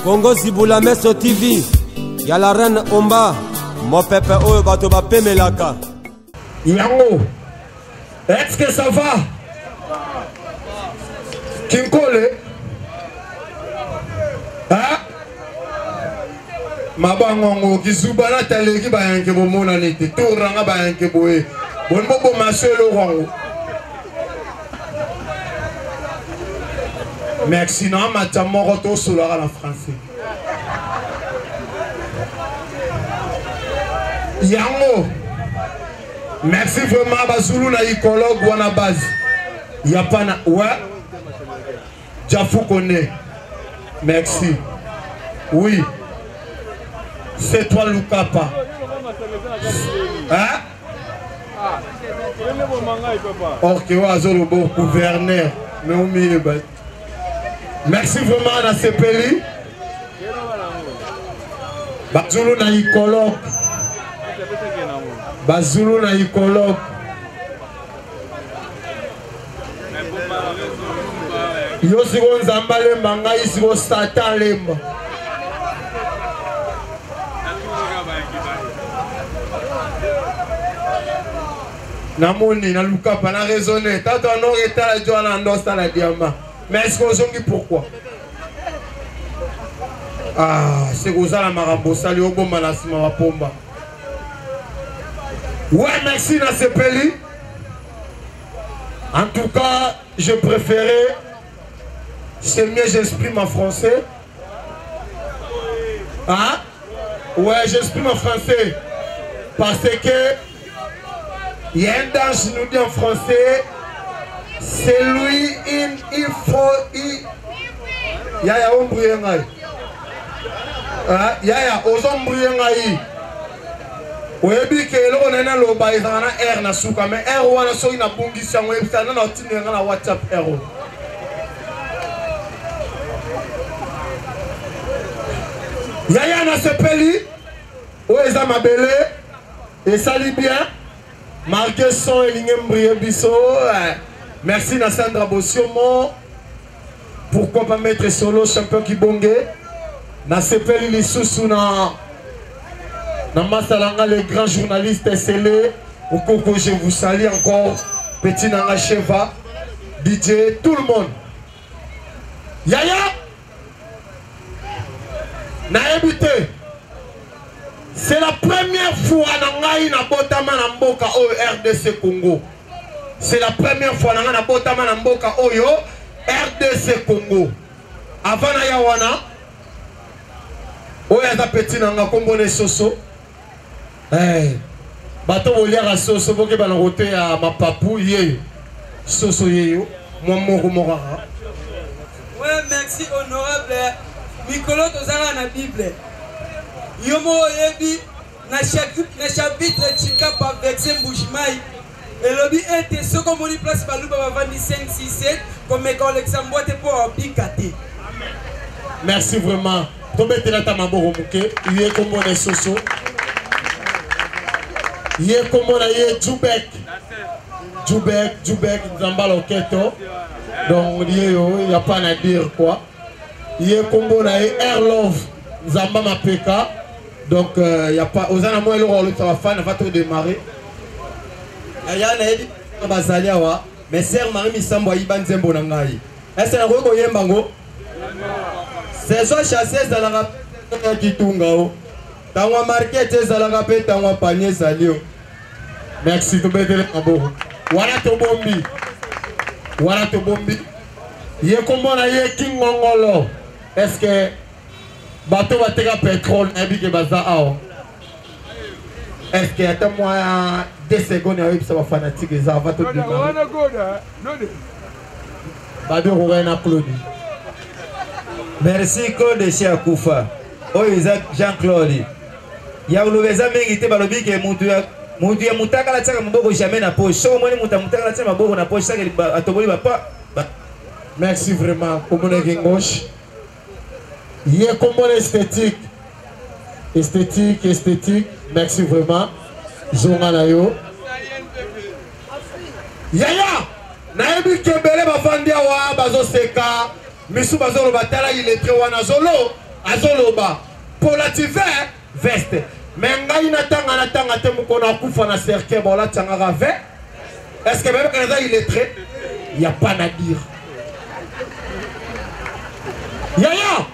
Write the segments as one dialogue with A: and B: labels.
A: Congo Zibula Meso TV ya la reine Omba mopepe oyo bato bapemelaka.
B: Yango est-ce que ça va? Kinkole hein? Mabango yango kizuba na taleki bayanke bomonani te toranga bayanke boye boni boboma so eloko yango. Merci na mata moko tosolaka na français yango. Merci vraiment bazulu na ikologue wana base ya pana ouais Jafu connaît. Merci. Oui. C'est toi Lukapa. Hein? Ok, azolobo gouverneur. Mais omiyeba. Merci vraiment na sepeli. Bazulu na ikologue. Bazulu na ikologue. Yo siko nzambe alemba ngai siko satan alemba. Namoni nalukapa na raisonne tata anor etala jo wana ando asala diamba mais est-ce que ozongi pourquoi? Ah, c'est kozala makambo osali obomba na nsima bapomba. Ouais, merci na sepeli. En tout cas, je préférais, c'est mieux j'exprime en français. Hein? Ouais, j'exprime en français. Parce que il y a un danse nous dit en français, c'est lui, il faut, il. Yaya, ombrouye ngai. Hein? Yaya, ozombrouye ngai. Oyebi ke eloko na ye naloba ezalaka na r na suka, mais r wana soki nabungisi yango oyebisa nana otindela nga na WhatsApp r oyo. Yaya nasepeli oyo eza mabele esali bien malgré son elingi embrie biso. Merci na Sandra Bosiomo. Pourquoi pas mettre solo champion Kibonge. Nasepeli lisusu na na Masalanga le grand journaliste Sele Okoko, je vous salue encore. Petit Nanga Cheva, DJ, tout le monde. Yaya nayebi te. C'est la première fois na ngai na botama na mboka oyo RDC Congo. C'est la première fois na ngai na botama na mboka oyo RDC Congo. Avant na ya wana oyo aza petit na nga kombo na soso. Eh, bato boliaka soso bokeba na kote ya mapapu yeyo. Soso yeyo mwa moko moko kaka.
C: Ouais, merci honorable. Mikolo tozala na Bible. Yo moko oyebi na chapitre Tshikapa verset Mbujimayi elobi ete soki omoni place baluba bavandi 5 6 7 komeka olekisa mbwa te mpo obika te.
B: Merci vraiment. Tobetela ata maboko moke. Ye kombo na soso. Ye kombo na ye Jubek. Jubek, Jubek Nzamba Loketo. Donc ye yo, y a pas à dire quoi. Ye kombo na ye Air Love Nzamba Mapeka. Donc y a pas ozana moi eloko olobisa ba fan va tout démarrer.
D: Yaya nayebi bazali awa, mais sœur Marie Misambo ayiba nzembo na ngai. Est-ce que nakoki koyemba ngo? Saison chasse ezalaka ya kitunga o. Tango ya market ezalaka pe tango ya panier ezali o.
B: Merci tobetele maboko. Wana tobombi. Wana tobombi. Ye kombo na ye Kingongolo. Est-ce que bato bateka pétrole nayebi ke baza awa? Est-ce que ata mwa 2 secondes ya oyebisa ba fanatique eza avant to démarrer? Bado kokai na Claude.
D: Merci Claude chez Akufa. Oyo eza Jean-Claude. Ya koloba eza mingi te, balobi ke mutu ya mutu ya mutakala atiaka maboko jamais na poche. Soki omoni mutu ya mutakala atia maboko na poche, saki atoboli ba pa. Ba.
B: Merci vraiment komonaki gauche. Ye komona esthétique. Esthétique, esthétique. Merci vraiment. Zonga na yo. Yaya, nayebi kebele bafandi awa bazoseka, misu bazoloba tala illettré wana zolo. Azoloba polative veste. Mais ngai natanga natanga te mokolo akufa na cercueil baolatiangaka ve. Est-ce que bayebaka naza illettré? Y a pas à dire. Yaya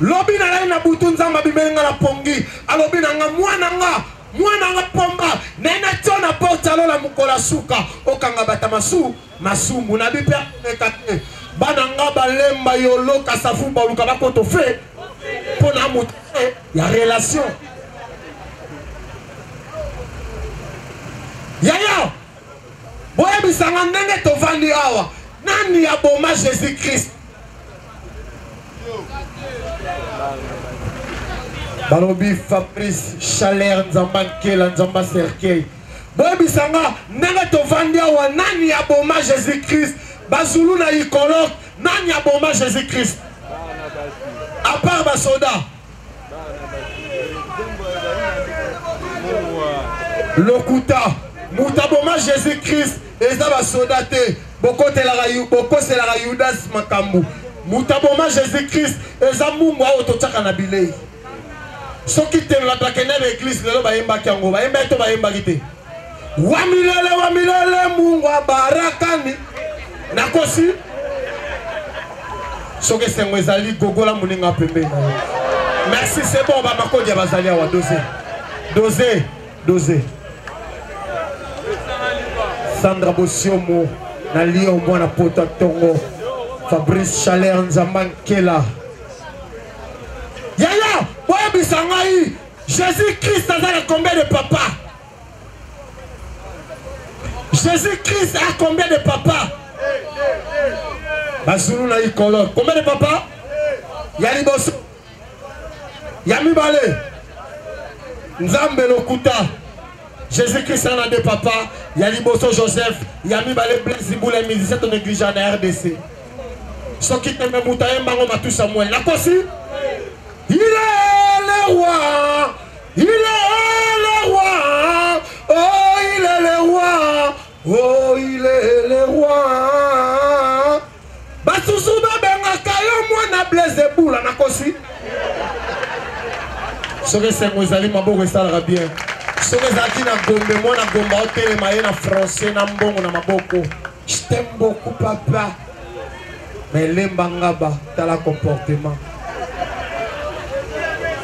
B: lobi nalali na butu nzambe abimeli nga na pongi alobi na nga mwana nga mwana nga pomba naye natio na porte alola mokolo ya suka okanga bata masu masumu na bi mpe akomeka te bana nga balemba yolo kasafu baluka bakoto fe mpo na moto ya relation yaya boyebisa nga ndenge tovandi awa nani aboma jésus christ balobi fabrice chaleur nzamba nkela nzamba cercueil boyebisa nga ndenge tovandi awa nani aboma jésus christ bazulu na ikoloke nani aboma jésus christ à part basoda lokuta moto aboma jésus christ eza basoda te bokoselaka yudas makambo moto aboma jésus christ eza mungu aoyo totyaka na bilei soki te bato bakende na eglise lelo bayembaki yango bayembaki to bayembaki te wamilele wamilele mungu abarakani nakosi soki esengo ezali gogola moninga pembeni na yo merci c'est bon bamakodia bazali awa dose dose dose sandra bosiomo na lyon mwana poto tongo fabrice chaleur nzamba nkela yaya boyebisa ngai jésus christ aza na combien de papa jésus christ a combien de papa bazulu na ikolo combien de papa ya liboso ya mibale nzambe lokuta jésus christ ana de papa ya liboso joseph ya mibale blaise ibula musicien to négligea na rdc soki tembe moto ayembango matu samuel nakosi il est le roi il est le roi oh il est le roi oh il est le roi basusu babengaka yo mwana blaise ebula nakosi soki esengo ezali maboko esalaka bien soki ezalaki na gombe mwana gombe otelema ye na français na mbongo na maboko je t'aime beaucoup papa mais lemba ngaba tala comportement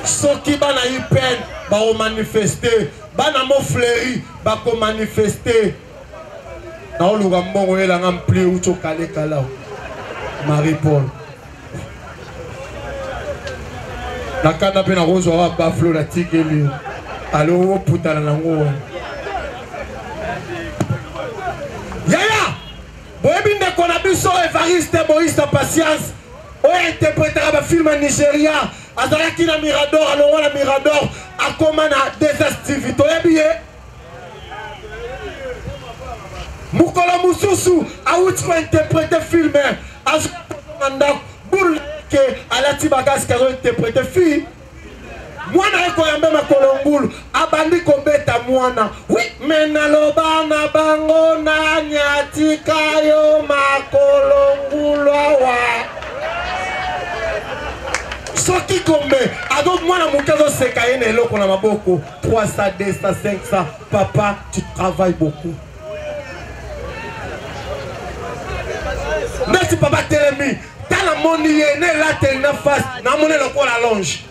B: soki bana ipn bakomanifeste bana mofleri bakomanifeste naoluka mbongo oyelanga mpli euti okalekala marie paul na kanda mpe nakozwa wa baflo natikeli yo alo oputana nango wana yaya boyebi ndeko na biso evariste moïse patience oyo interpretaka bafilme ya nigeria azalaki na mirador alongwa na mirador akoma na 2stv toyebi ye mokolo mosusu awuti kointerprete filme azonga ndako bulu ke alati bagasi azointerprete fille mwana ye koyambe makolo ngulu abandi kobeta mwana wi me naloba na bango nanyatika yo makolo ngulu awa soki kombe azo mwana moke azoseka ye na eloko na maboko 300 200 500 papa tu travailles beaucoup neti papa telemi tala moni ye na elateli na face namoni lokola longe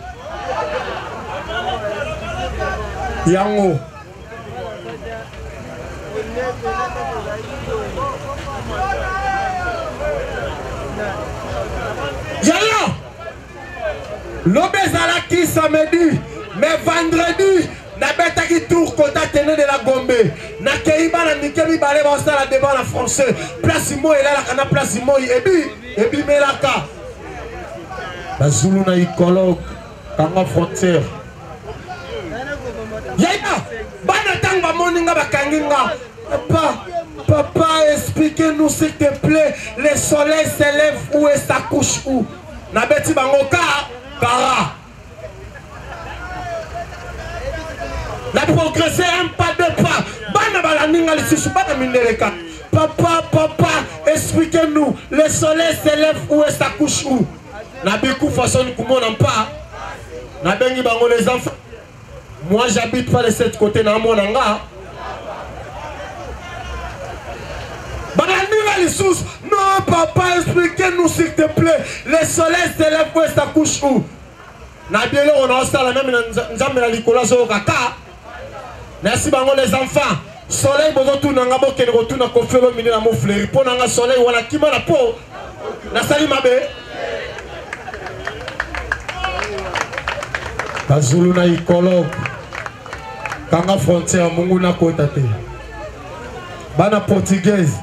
B: yango yaya lobi ezalaki samedi mais vendredi nabetaki tour kota tene de la gombe nakei bana mike mibale baosala debat na français place moi elalaka na place moi ebi ebimelaka bazulu na ikologue kanga frontière yaya bana ntango bamoni nga bakangi nga papa papa expliquez-nous s'il te plaît le soleil s'élève où et ça couche où nabeti bango ka kara na progresse un pas deux pas bana balandi nga lisusu bana mindeleka papa papa expliquez-nous le soleil s'élève où et ça couche où. Nabikufa soni kumona mpa. Nabengi bango les enfants. Moi j'habite pas de cette côté na mona nga. Balandi lisusu. Non papa, expliquez-nous s'il te plaît. Le soleil se lève où ça couche où? Na bieloko na osala meme na nzambe na likolo azoyoka ka. Merci bango les enfants. Soleil bozotuna nga bokende kotuna Koffi Olomide na Mofleri mpo na nga soleil wana kima na po nasali mabe. Bazulu na ikolo kanga frontière mungu nakota te. Bana portugaise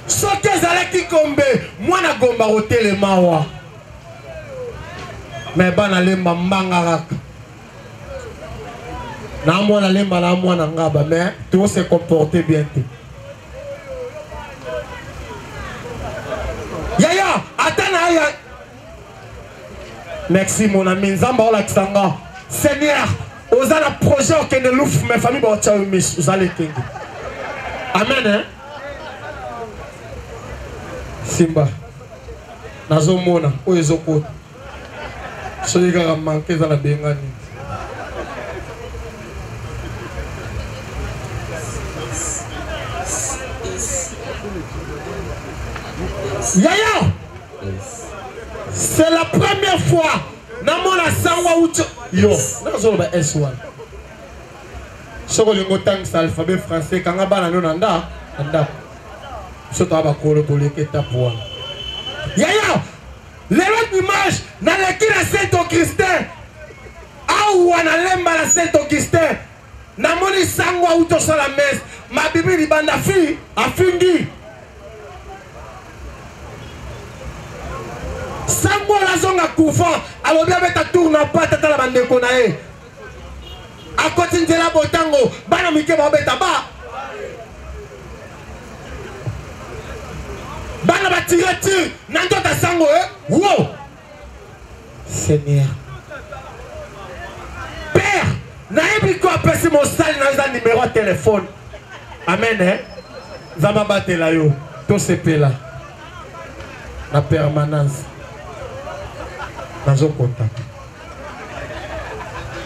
B: soki ezalaki gombe mwana gomba kotelema wa me bana lemba mbanga kaka na mwana lemba na mwana ngaba mais to se comporter bien te yaya ata na ya merci mon ami nzambe aolakisa nga seigneur oza na projet okende lufu mais famille baotya yo miso ozala ekenge amen hein? simba nazomona oyo ezokota soki kaka manke eza na bengani yaya c'est la première fois namona sango auti yo nazoloba s wana soki olingi otangisa alphabet français kanga bana no na nda na ndako biso toya bakolo toleka etape wana yaya lelo dimanche naleki na saint augustin awa nalemba na saint augustin namoni sango auti osala mese mabibi libanda fi afingi sango azonga couvent alobi abeta tour na pata tala bandeko na ye akoti nzela botango bana mike baobeta ba bana batire tire na nzoto ya sango e wo seigneur père nayebi ko apesi mosali na yo eza nimero ya telefone amen eh? nzambe abatela yo tosepela na permanence nazokontaka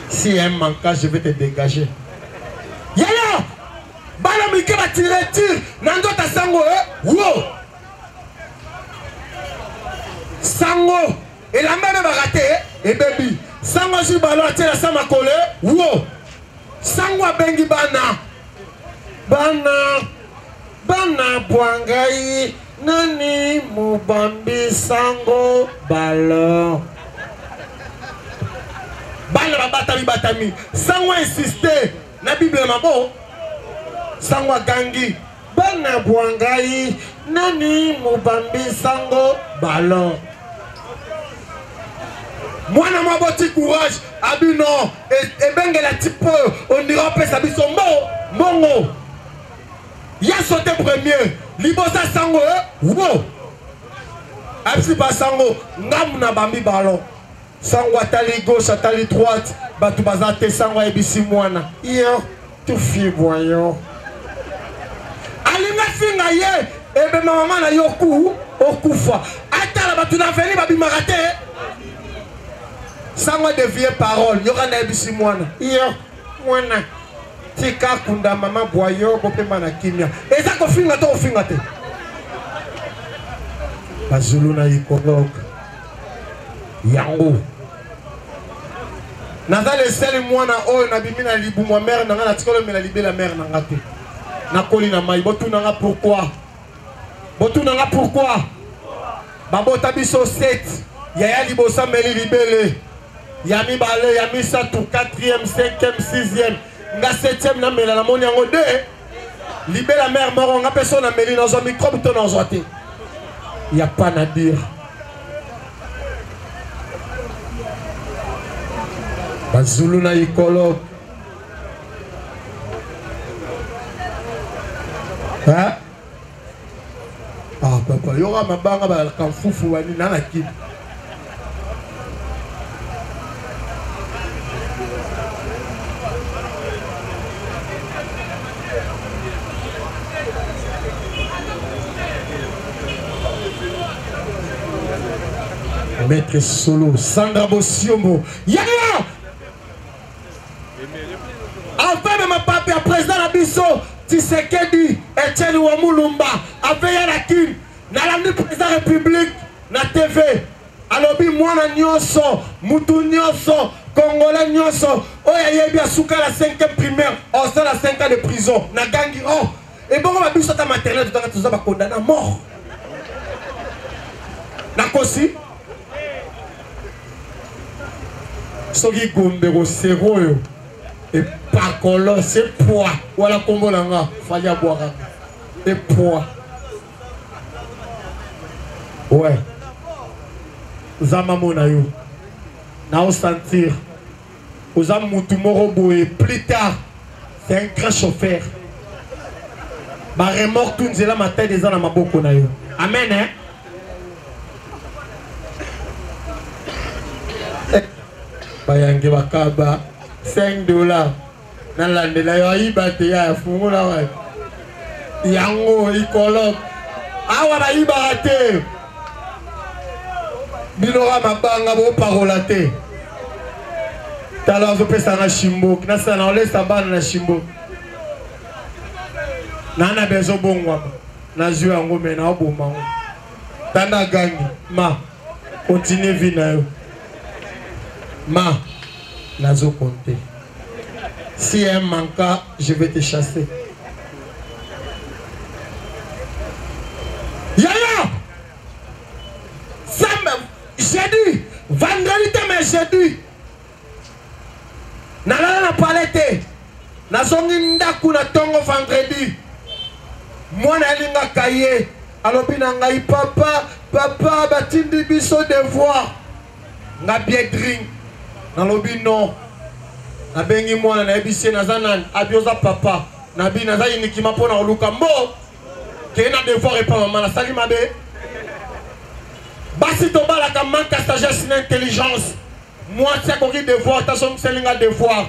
B: Si y a un manquage, je vais te dégager. Yaya! Bana mike ba tire tire na nzoto sango eh? Wo! Sango elamba ebebaka te eh? Ebebi. Sango azwi balo atie na sa makolo eh? Wo! Sango abengi bana. Bana bana bwa ngai nani mobambi sango ballon bana babatami batami sango insiste na bible mabo sango agangi bana bwa ngai nani mobambi sango ballon mwana mwa boti courage abino ebengela tipo oyo ondira opesa biso mbo mbongo ya sote premier libosa sango eh, wo abisi ba sango ngamu na bambi ballon sango atali gauche atali droite bato baza te sango ayebisi mwana yo tufi bwa yo alingi afinga ye ebema mama na yo ku okufa atala bato na veni babimaka te sango adevie parole yoka nayebisi mwana yo mwana tika kunda mama bwa yo bopema na kimia eza kofinga to kofinga te bazulu na ikoloke yango naza leseli mwana oyo nabimi na libumu ya mere na ngai natikali omela libela mere na ngai te nakoli na mai botuna nga pourquoi botuna nga pourquoi babota biso 7 yaya liboso ameli libele ya mibale ya misato 4e 5e 6e nga 7e namela namoni yango de libela mare moko nga mpe so nameli nazwa microbe to nazwa te ya pas na dire bazulu na ikolo hein? Ah papa, yoka mabanga balaka mfufu wani na na kini. Maître Solo, Sandra Bosiombo, Yaya! Enfin, même pape ya président na biso Tshisekedi Etienne Wamulumba aveya na Kin nalandi président république na TV alobi mwana nyonso mutu nyonso congolais nyonso oyo ayebi asuka na 5e primaire osala 5 ans de prison na gangi oh ebongo babiso ata maternel totanga toza bakondana mort nakosi soki gombe koseko oyo epakolo se pwa wala nkombo na nga fali abwakaka epwa ouais nzambe amona yo naosentir oza mutu moko boye plus tard c'est un grand chauffeur baremorque tu nzela matadi eza na maboko na yo amen hein? Eh, bayange bakaba 5 dollars nalandela yo ayiba te ya fungola wapi yango ikolobe awa bayibaka te bino ka mabanga bopakola te tala azopesa nga shimboki nasala na olesa bana na shimboki naa na bezo bongwama nazwi yango me naoboma yango tanda gangi ma continue vie na yo ma nazo compter si un manka je vais te chasser yaya sambe jeudi vendredi te mais jeudi nalala na palais te nazongi ndako na ntongo vendredi mwana alingaka ye alobi na ngai papa papa batindi biso devoir nga bien drink nalobi non nabengi mwana nayebisi ye naza nani abi oza papa nabi naza inikima mpo na koluka mbo keye na devoir epa mama nasali mabe basi tobalaka manque ya sagesse na intelligence mwasi akoki devoir tasongiseli nga devoir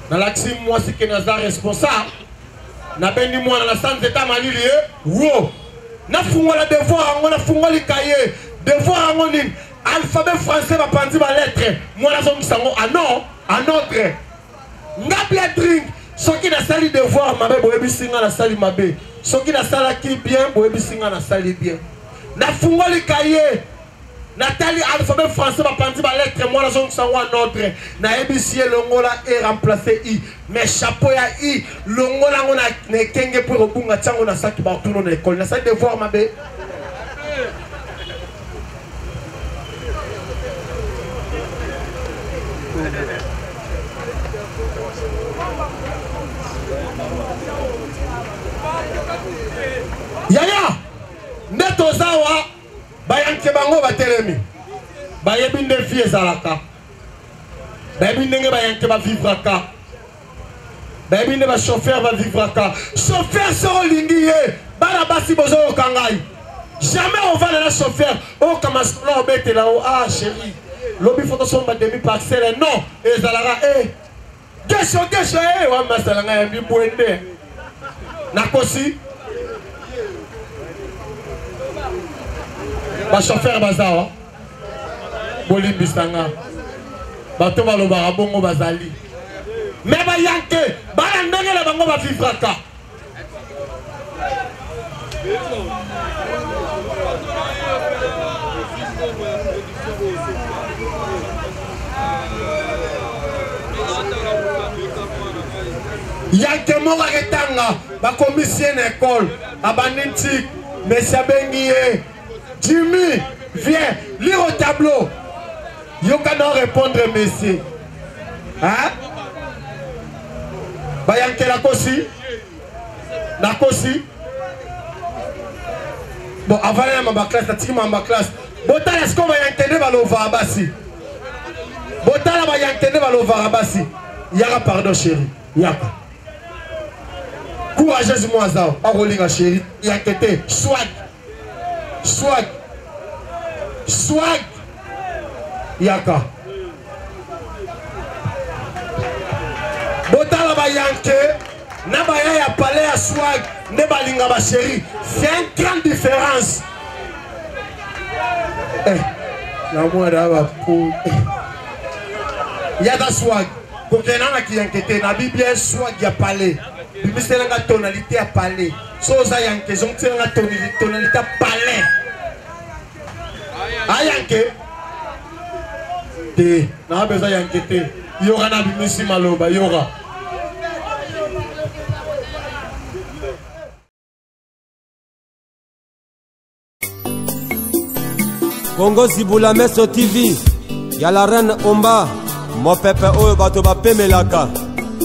B: nalakisi mwasi ke naza responsable nabendi mwana na sa nzeta malili ye wo nafungola devoir yango nafungoli kaye devoir yango nini alphabet français bapanzi balettre mwana azongisa yango ano anotre nga bia drink soki nasali devoir mabe boyebisi nga nasali mabe soki nasalaki bien boyebisi nga nasali bien nafungoli kaye natali alphabet français bapanzi balettre mwana azongisa yango en ordre nayebisi ye longola e remplace i mais chapeau ya i longola yango na ekenge mpo ekobunga tia yango na saki bartuno na ekole nasali devoir mabe yaya nde toza wa bayanke bango batelemi bayebi nde vie ezalaka bayebi ndenge bayanke bavivraka bayebi nde bachauffeur bavivraka chauffeur soko olingi ye bana basi bozoyoka ngai jamais ovanda na chauffeur okama solo obetela o ah chéri lobi fo tosomba demi parcelle non ezalaka e eh. gesho gesho e eh, wamasala ngai ya mibwende nakosi bachauffeur bazawa bolimbisa nga bato balobaka bongo bazali me bayanke bana ndenge na bango bavivraka yanke moko aketanga bakomisi ye na ekole abandi ntiki mesi abengi ye jimmy viens lire au tableau yoka na répondre monsieur hein? bayankela kosi nakosi bon avanda na mamba classe natiki mamba classe botala sikoyo bayanke nde balovaka basi botala bayanke nde balovaka basi yaka pardon chéri yaka courageuse mwa aza akolinga chéri yanke te swag swag swag yaka botala bayanke na baya ya palais ya swag nde balinga bachéri c'est un grande différence. Eh, na mwana bapo yaka swag kokenda na kiyanke te na biblia swag ya palais bimiselanga tonalité ya palais so oza yanke ezongiselanga tonalité ya palais ayanke te naa besoin yanke te yoka na bimisi maloba yoka.
A: Congo Zibula Meso TV ya la reine Omba, mopepe oyo bato bapemelaka.